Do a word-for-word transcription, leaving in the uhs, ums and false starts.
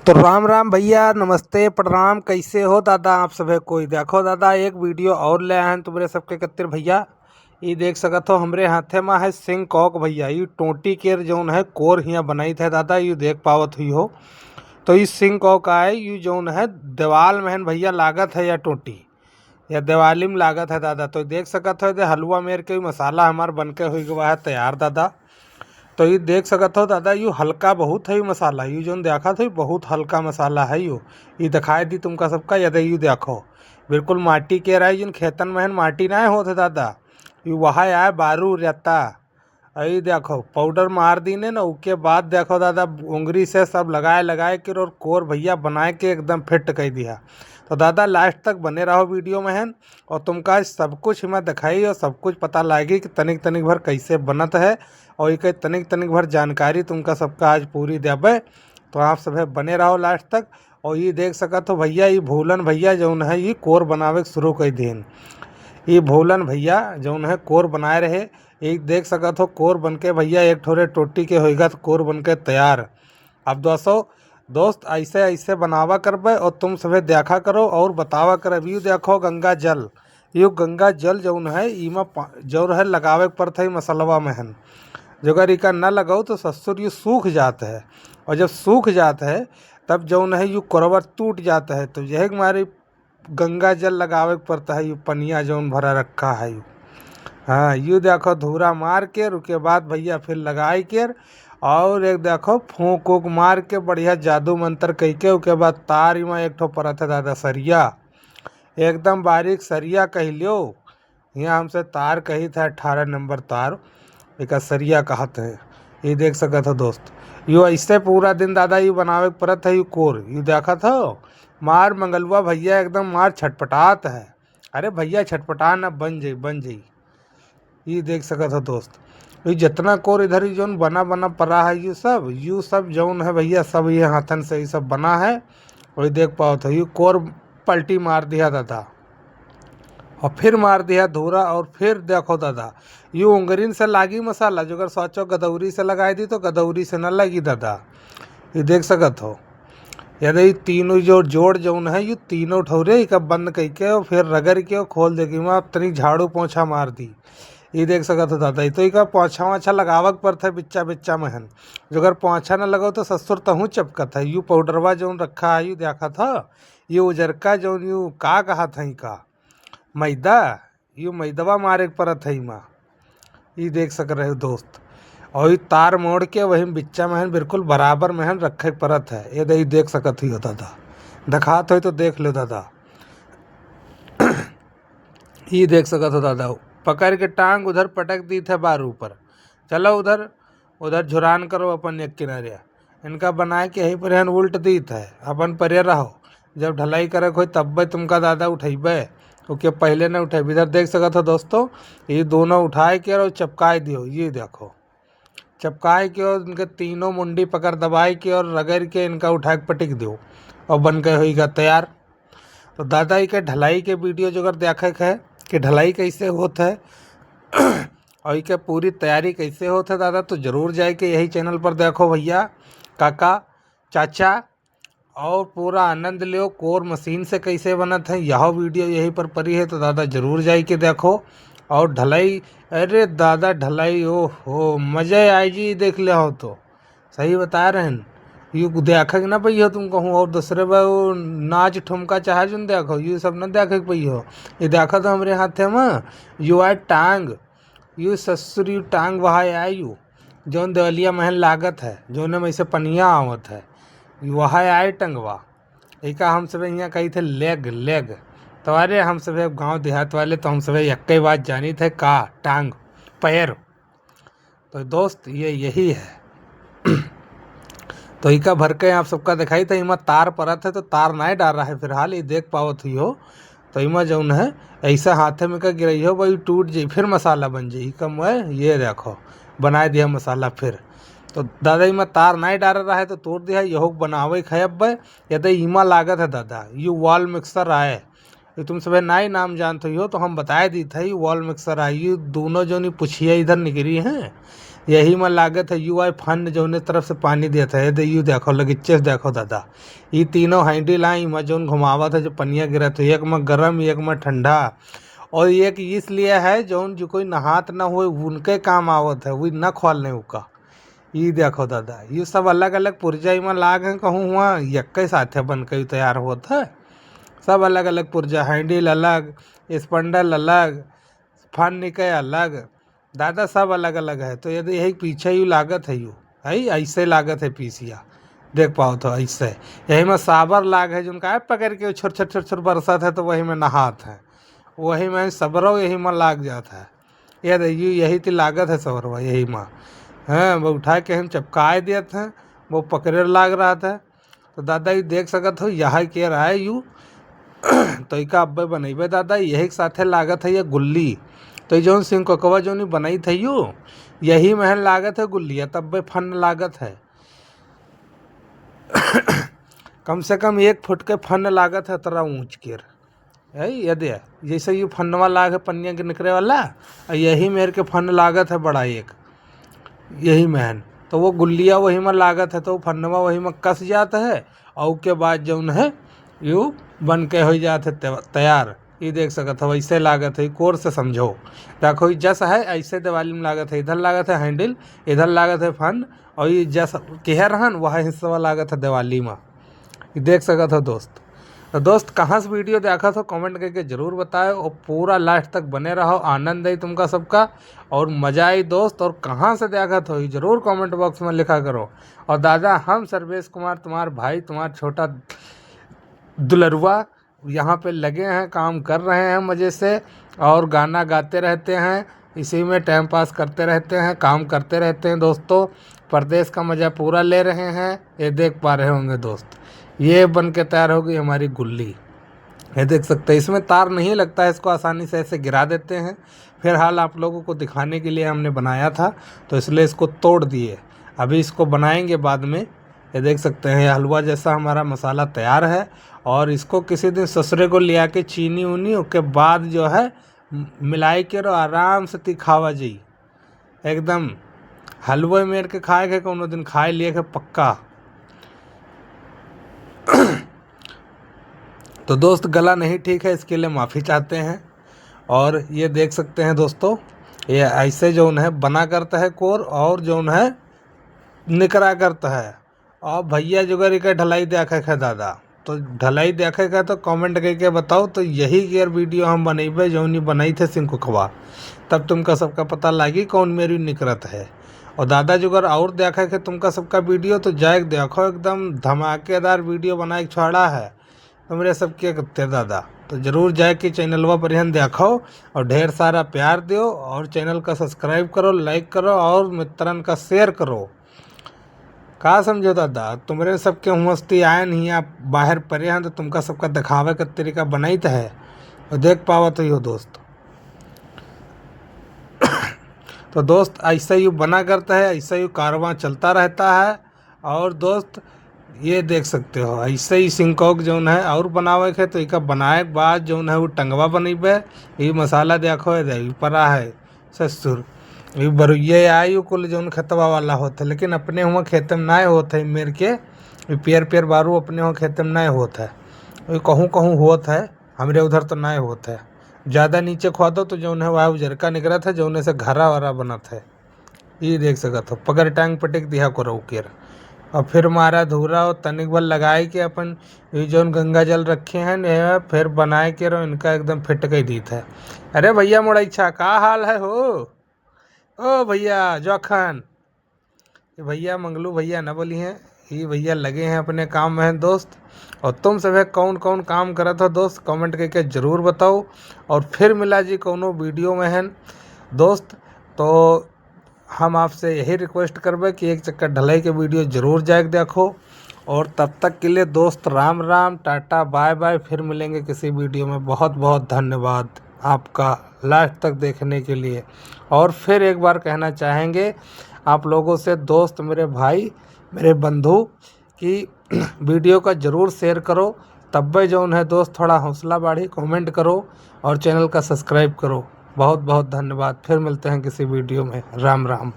तो राम राम भइया, नमस्ते, प्रणाम, कइसे हो दादा आप सभे कोई? देखो दादा, एक video और ले आए हैं तुम्हरे सबके कत्तिर भइया। ई देख सकत हो, हमरे हाथे मा है सिंग कॉक भइया। ई टोंटी केर जौन है कोर हियाँ बनाइत है दादा, यू देख पावत हुई हो। तो ई सिंग कॉक आए, यू जौन है देवाल महन भइया लागत है या टोंटी, या देवाली में लागत है दादा। तो देख सकत हो, दे हलवा मेर के ई मसाला हमार बन के हुई गवा है तैयार दादा। तो ई देख सकत हो दादा, यू हल्का बहुत है ई मसाला, यू जौन देखत हो बहुत हल्का मसाला है यू। ई दिखाई दी तुमका सबका, यदे यू देखो बिल्कुल माटी केर आए, जिन खेतन महन माटी ना होत है दादा, यू वहाँ आए बारू रहता। अई देखो पाउडर मार दीने ना, उके बाद देखो दादा उंगरी से सब लगाए लगाए के और कोर भइया बनाए के एकदम फिट कर दिया। तो दादा last तक बने रहो video महन, और तुमका आज सब कुछ हिमा दिखाई और सब कुछ पता लागी कि तनिक तनिक भर कइसे बनत है और इके तनिक तनिक भर जानकारी तुमका सबका आज पूरी देबे। तो आप सभे बने रहो last तक। और ई देख सकत हो भइया, ई भूलन भइया जौन है ई कोर बनावे के शुरू कर देन। ई भूलन भइया जौन है कोर बनाए रहे, ई देख सकत हो कोर बन के भइया एक ठोरे टोटी के होइगा तो कोर बन के तैयार। अब दोस्तों, दोस्त अइसे अइसे बनावा करबे और तुम सभे देखा करो और बतावा करब। यू देखो गंगा जल, यू गंगा जल जौन है इमा पा-, जौन है लगावे के पड़त है मसलवा महन। जगर इका न लगाओ तो ससुर यू सूख जात है, और जब सूख जात है तब जौन है यू कोरवा टूट जात है। तो यही के मारे गंगा जल लगावे के पड़ता है, यू पनिया जौन भरा रखा है यू। हाँ, यू देखो धूरा मार के, उके बाद भइया फिर लगाई के, और एक देखो फूंक उक मार के बढ़िया जादू मंत्र कई के, उके बाद तार इमा एक ठो परत है दादा सरिया, एकदम बारीक सरिया कह लियो। यहाँ हमसे तार कही था अठारह नंबर तार, एका सरिया कहत है। ये देख सकत हो दोस्त, यू अइसे पूरा दिन दादा यू बनावे के परत है, यू कोर, यू देखत हो मार मंगलुआ भइया एकदम मार छटपटात है। अरे भइया छटपटा ना, बन जाई, बन जाई। ये देख सकत हो दोस्त, ये जितना कोर इधर ही जौन बना बना पड़ा है, यू सब, यू सब जौन है भइया सब ये हाथन से ये सब बना है। वही देख पावत हो यू कोर पलटी मार दिया दादा, और फिर मार दिया धूरा, और फिर देखो दादा यू उंगरिन से लागी मसाला, जो अगर सोचो गदौरी से लगाई दी तो गदौरी से न लगी दादा। ये देख सकत हो, यदि ई तीनों जो जोड़ जौन है, यू तीनों ठौरे इका बंद कई के और फिर रगड़ के और खोल दे के, वहाँ तनी झाड़ू पोछा मार दी। ये देख सकत हो दादा, ये तो इका पोछा वोछा लगावक पड़त है बिच्चा बिच्चा महन। जो अगर पोछा न लगाओ तो ससुर तहूँ चपकत है। यू पाउडरवा जौन रखा है, यू देखत है, ये उजरका जौन यू का कहत है का मैदा, यू मैदवा मारे के परत है इमा। ई देख सक रहे हो दोस्त, और ई तार मोड़ के वही बिच्चा महन बिल्कुल बराबर महन रखे के परत है। ये दे, ई देख सकत ही हो दादा, दिखात हो तो देख लो दादा। ई देख सकत हो दादा, पकड़ के टांग उधर पटक दी थे बार ऊपर। चलो उधर, उधर झुरान करो अपन एक किनारे। इनका बनाए के यही पर हन उल्ट दीत है, अपन परे रहो। जब ढलाई करे के होई तब्बे तुमका दादा उठैबे, ओके पहले न उठैबे। इधर देख सकत हो दोस्तों, ये दोनों उठाए के और चपकाए दियो। ये देखो, चपकाए के और इनके तीनों मुंडी पकड़ दबाए के और रगड़ के इनका उठा के पटिक दियो और बन के होइगा तैयार। तो दादा, इके ढलाई के video जो अगर देखे के है कि ढलाई कैसे होत है और इके पूरी तैयारी कैसे होत है दादा, तो जरूर जाए के यही channel पर देखो भैया, काका, चाचा, और पूरा आनंद लियो। कोर मशीन से कैसे बनत है, यह video यही पर परी है, तो दादा जरूर जाए के देखो। और ढलाई, अरे दादा ढलाई, ओ हो, मजा आ जी, देख ले हो तो। सही बता रहे हैं, यू देखक ना पइहो तुम कहूँ और दूसरे बा वो नाच ठुमका चाहे जोन देखो, यू सब ना देखे के पइहो। ये देखो तो हमरे हाथे में यू आए टांग, यू ससुर यू टांग वहाँ आए यू, जौन देवलिया महन लागत है, जौन में से पनिया आवत है, वहाँ आए टंगवा। एका हम सब यहाँ कही थे leg, leg। तो अरे हम सब गांव देहात वाले तो हम सब एक ही बात जानी थे का, टांग, पैर। तो दोस्त, ये यही है। तो इका भर के आप सबका दिखाई था, इमा तार परत है, तो तार नहीं डाल रहा है फिलहाल, ये देख पावत हुई हो। तो इमा जौन है, ऐसा हाथे में का गिरई हो, वही टूट जाई, फिर मसाला बन जाई। इका मैं ये देखो, बनाए दिया मसाला फिर। तो दादा, इमा तार नहीं डाल रहा है, तो तोड़ दिया, यहो बनावे खाए अब। यदि इमा लागत है दादा, यू wall mixer आए, ये तुम सभे नाई नाम जानत हो, तो हम बताए दीत है, वॉल मिक्सर आई, यू दोनों जौन पुछिया इधर निकरी हैं, यही में लागत है यू आई फन जौने तरफ से पानी देत है। दे यू देखो, लगिच्चे से देखो दादा, ये तीनों हैंडल आई में जौन घुमावत है, जो पनिया गिरत है, एक में गरम, एक में ठंडा, और एक इसलिए है जौन जो कोई नहात ना होए उनके काम आवत है, वही न खोलने उका। ई देखो दादा, ये सब अलग अलग पुर्जा इमा लाग हैं, कहूँ हुआ यक्के साथे बन के तैयार होत है। सब अलग अलग पुर्जा, हैंडल अलग, स्पंडल अलग, फन निके अलग, दादा सब अलग अलग है। तो यदि यही पीछे यू लागत है, यू है ऐसे लागत है पीसिया, देख पाओ तो ऐसे। यही में साबर लाग है, जिनका है पकड़ के छोर छोर छोर छोर बरसत है, तो वही में नहात है, वही में सबरो यही में लाग जात है। ये दे, यू यही ती लागत है सबरवा, यही में। हाँ, वो उठा के हम चपकाए दियत हैं, वो पकड़े लाग रहा था। तो दादा, यू देख सकत हो, यहाँ के रहा है यू। तो इका अब्बे बनैबे दादा, यही के साथे लागत है ये गुल्ली। तो ये जौन सिंकोकवा जौन ई बनैत है यू, यही महन लागत है गुल्लिया, तब्बे फन लागत है। कम से कम एक फुट के फन लागत है, तरा ऊँच केर। है, ये दे, जैसे यू फनवा लाग है पनिया के निकरे वाला, आ यही मेर के फन लागत है बड़ा एक, यही महन। तो वो गुल्लिया वही में लागत है, तो फनवा वही में कस जात है, और के बाद जौन है, यू बन के हो जात है तै-, तैयार। ये देख सकत हो, ऐसे लागत है, कोर से समझो। देखो, ये जस है, ऐसे दिवाली में लागत है, इधर लागत है हैंडल, इधर लागत है फन, और ये जस केहे रहन, वह हिस्सा लागत है दिवाली में। ये देख सकत हो दोस्त। तो दोस्त, कहाँ से वीडियो देखत हो, कमेंट करके जरूर बताओ, और पूरा लास्ट तक बने रहो, आनंद आई तुमका सबका, और मजा आई दोस्त। और कहाँ से देखत हो, ये जरूर कमेंट बॉक्स में लिखा करो। और दादा, हम सर्वेश कुमार, तुम्हार भाई, तुम्हार छोटा दुलरुआ, यहाँ पे लगे हैं, काम कर रहे हैं मज़े से, और गाना गाते रहते हैं, इसी में टाइम पास करते रहते हैं, काम करते रहते हैं दोस्तों। परदेस का मज़ा पूरा ले रहे हैं, ये देख पा रहे होंगे दोस्त, ये बन के तैयार हो गई हमारी गुल्ली। ये देख सकते हैं, इसमें तार नहीं लगता है, इसको आसानी से ऐसे गिरा देते हैं। फिलहाल आप लोगों को दिखाने के लिए हमने बनाया था, तो इसलिए इसको तोड़ दिए। अभी इसको बनाएंगे बाद में। ये देख सकते हैं, ये हलवा जैसा हमारा मसाला तैयार है, और इसको किसी दिन ससुरे को ले आके चीनी उनी ओके बाद जो है, म-, मिलाई के रो आराम से ती खावा जी। एकदम हलवे मेर के खाए के, कोनो दिन खाए लिए के पक्का। तो दोस्त, गला नहीं ठीक है, इसके लिए माफ़ी चाहते हैं। और ये देख सकते हैं दोस्तों, ये ऐसे जौन है बना करता है कोर, और जौन है निकरा करता है। और भैया जुगर के ढलाई देखे के दादा, तो ढलाई देखे के तो कमेंट करके बताओ, तो यही केर वीडियो हम बनैबे जौनी बनाई थे सिंकुखवा, तब तुमका सबका पता लागी कौन मेरी निकरत है। और दादा जुगर और देखे के तुमका सबका वीडियो, तो जाए के देखो, एकदम धमाकेदार वीडियो बनाए के छोड़ा है तुमरे सबके कत्ते दादा। तो जरूर जाए के चैनलवा पर यहाँ देखो और ढेर सारा प्यार दियो, और चैनल का सब्सक्राइब करो, लाइक करो और मित्रन का शेयर करो। का समझो दादा, तुमरे सबके हुआ से ती आए नहीं, आप बाहर परे हैं, तो तुमका सबका दिखावे का तरीका बनाइत है, और देख पावत हो दोस्त। तो दोस्त, ऐसा ही बना करता है, ऐसा ही कारवां चलता रहता है। और दोस्त, ये देख सकते हो, ऐसे ही सिंकोक जौन है और बनावे के, तो इका बनाए के बाद जौन है वो टंगवा बनैबे। ये मसाला देखो, ये दे, ये परा है ससुर, ये बरुइये आई, वो कुल जौन खेतवा वाला होत है, लेकिन अपने हुआ खेते में नाय होत है, मेर के ये पियर पियर बारू अपने हुआ खेते में नाय होत है, ये कहूँ कहूँ होत है, हमरे उधर तो नाय होत है। ज़्यादा नीचे खोदो तो जौन है वह उजरका निकरत है, जौने से घरा वरा बनत है। ये देख सकत हो, पकड़ टांग पटक दिया करो केर। और फिर मारा धूरा और तनिक भर लगाए के अपन ये जौन गंगा जल रखे हैं, ये फिर बनाए के रहो, इनका एकदम फिट कर दीत है। अरे भैया मोड़ैछा, का हाल है हो? ओ भैया जोखन, ये भैया मंगलू भैया न बोली हैं, ये भैया लगे हैं अपने काम में हैं दोस्त। और तुम सभे कौन कौन काम करत हो दोस्त, कमेंट करके जरूर बताओ। और फिर मिला जी कौनो वीडियो में हैं दोस्त। तो हम आपसे यही रिक्वेस्ट करबे कि एक चक्कर ढलाई के वीडियो जरूर जाए के देखो। और तब तक के लिए दोस्त, राम राम, टाटा, बाय बाय। फिर मिलेंगे किसी वीडियो में। बहुत बहुत धन्यवाद आपका लास्ट तक देखने के लिए। और फिर एक बार कहना चाहेंगे आप लोगों से, दोस्त, मेरे भाई, मेरे बंधु, कि वीडियो का जरूर शेयर करो, तब्बे जौन है दोस्त, थोड़ा हौसला बाढ़ी, comment करो और channel का subscribe करो। बहुत बहुत धन्यवाद, फिर मिलते हैं किसी video में। राम राम।